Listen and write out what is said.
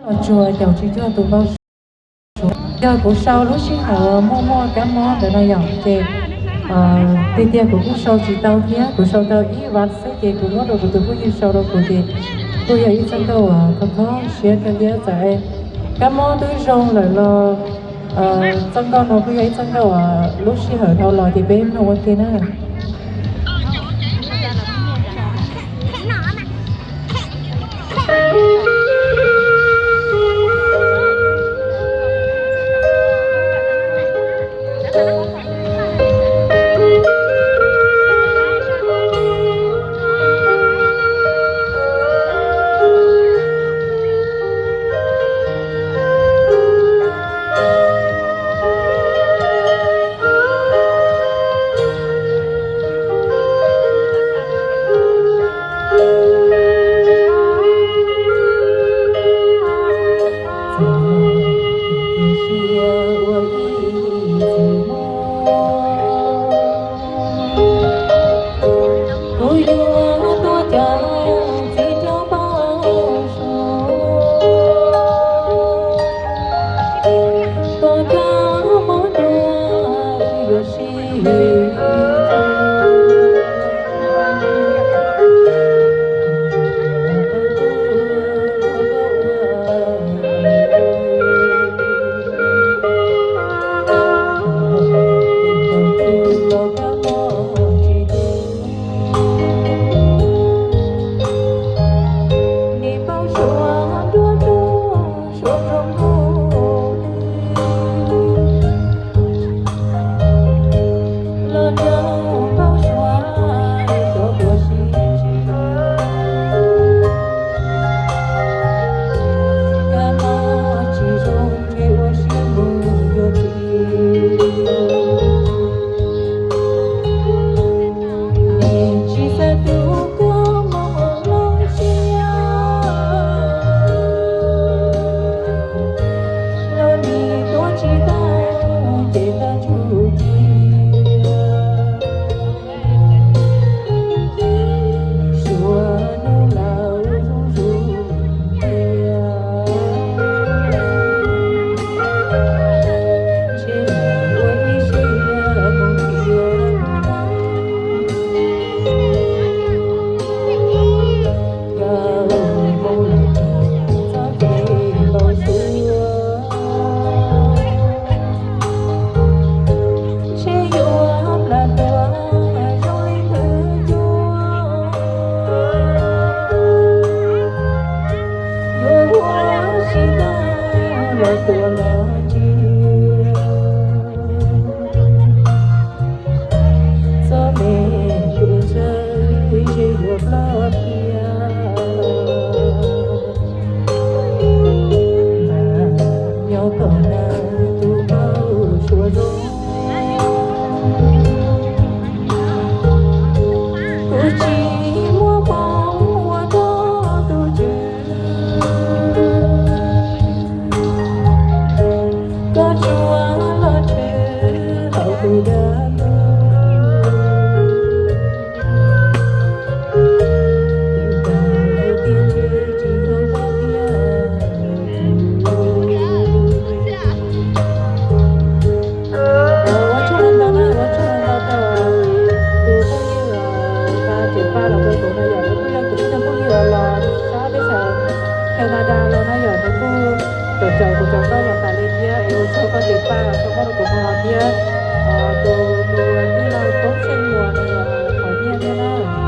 Los tsuas caum tsis cuag tus npau suav. Yog kuv sau lub sij hawm muaj muaj kab mob ntawd no yom, ces tiag tiag kuv kuj sau tsis tau thiab, kuv sau tau ib vas xwb ces kuv muab rau kuv tus phooj ywg sau rau kuv ces kuj yog ib txoj nkauj uas kho kho siab kawg thiab. Txawm kab mob twb zoo lawm los txoj nkauj no kuj yog ib txoj nkauj uas lub sij hawm dhau los ces peb mloog ua ke na. Kuv yuav tuav cov txiv rau npau suav, tuav cov mob ruam yuav sib txuas. Nim npau suav nruab hnub suav nroo nkuj, los nrog npau suav xyov puas sib ntsib. Kab mob tsis zoo ntshe ua siab mus yuav txiv. Nim tsis xav tus koj mob los siab, los nim tuav tsis tau ces tag tsuj cia. Suav hnub laus zuj zus tiag, ntshe ua ib siab mus tiag. Nkauj Hmoob los txog txoj kev npau suav, ntshe yuav plam dua zoo li ntawd cuag, yuav ua si tag los tuav los ntsia. Txoj me kev ntshaw ntshe yuav ploj thiab. Mas nyob kom nag tus npau suav zoo, kuv tsis muaj hmoo ua tau tus tswv. Koj tsuas los tshwm hauv kuv dag lug, kuv dag lug tiag ntshe tsis tau koj thiab kuv. Ua tsaug ntau na, ua tsaug ntau rau tus phooj ywg uas nqa cov paj los rau kuv no yom, nws kuj yog kuv ib tug phooj ywg uas los sab teb chaws Canada los no yom, nws kuj caum caum kuv cov nkauj los tas li thiab es ua tsaug koj cov paj los tau muab rau kuv mloog thiab. Tus nws tij laug Toob Xeej Muas nws qhov nyiaj thiab na.